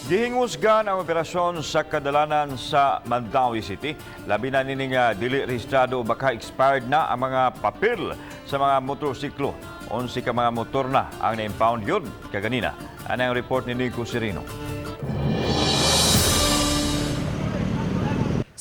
Gihingusgan ang operasyon sa kadalanan sa Mandaue City. Labi na nining dili rehistrado o baka expired na ang mga papel sa mga motorsiklo. 11 ka mga motor na ang na-impound yun kaganina. Ano ang report ni Nico Sereno?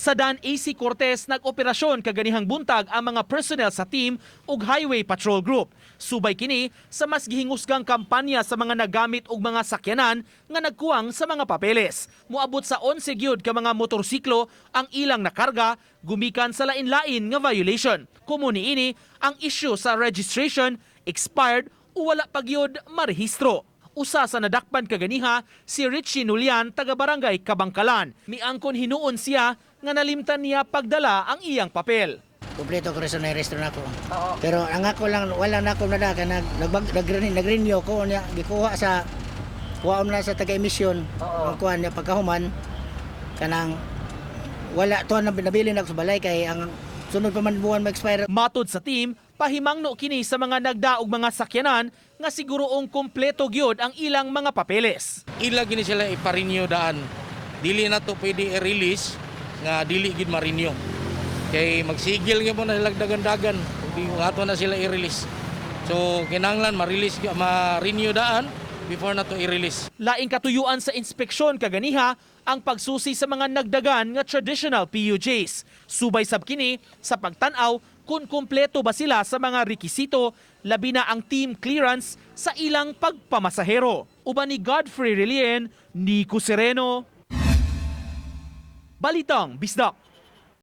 Sa Dan AC Cortez, nag-operasyon kaganihang buntag ang mga personnel sa team ug Highway Patrol Group. Subay kini sa mas gihingusgang kampanya sa mga nagamit og mga sakyanan nga nagkuwang sa mga papeles. Moabot sa 11 gyud ka mga motorsiklo ang ilang nakarga gumikan sa lain-lain nga violation. Kumo niini ang issue sa registration, expired o wala pa gyud marehistro. Usa sa nadakpan kaganiha si Richie Nulian, taga Barangay Kabangkalan. Miangkon hinuon siya nga nalimtan niya pagdala ang iyang papel. Kompleto ko rin sa restro nako. Pero ang ako lang, wala na ako nada kay nag nag nag, nag-renew ko niya, gikuha sa kuha na sa taga-emission. Ang kuha niya pagkahuman kanang wala to na nabili na ako sa balay kay ang sunod pa man buwan ma-expire. Matod sa team, pahimangno kini sa mga nagdaog mga sakyanan nga siguroong kompleto gyud ang ilang mga papeles. Ila gini sila ipa-renew daan. Dili na to pwede i-release nga dili gid ma-renew. Kay magsigil gyud mo na sila dagan-dagan kung di ato na sila i-release. So kinahanglan ma-release, ma-renew daan before na to i-release. Laing katuyuan sa inspeksyon kaganiha ang pagsusi sa mga nagdagan nga traditional PUJs. Subay sab kini sa pagtan-aw kung kumpleto ba sila sa mga rekisito, labi na ang team clearance sa ilang pagpamasahero. Uban ni Godfrey Relien, Nico Sereno. Balitang Bisdak.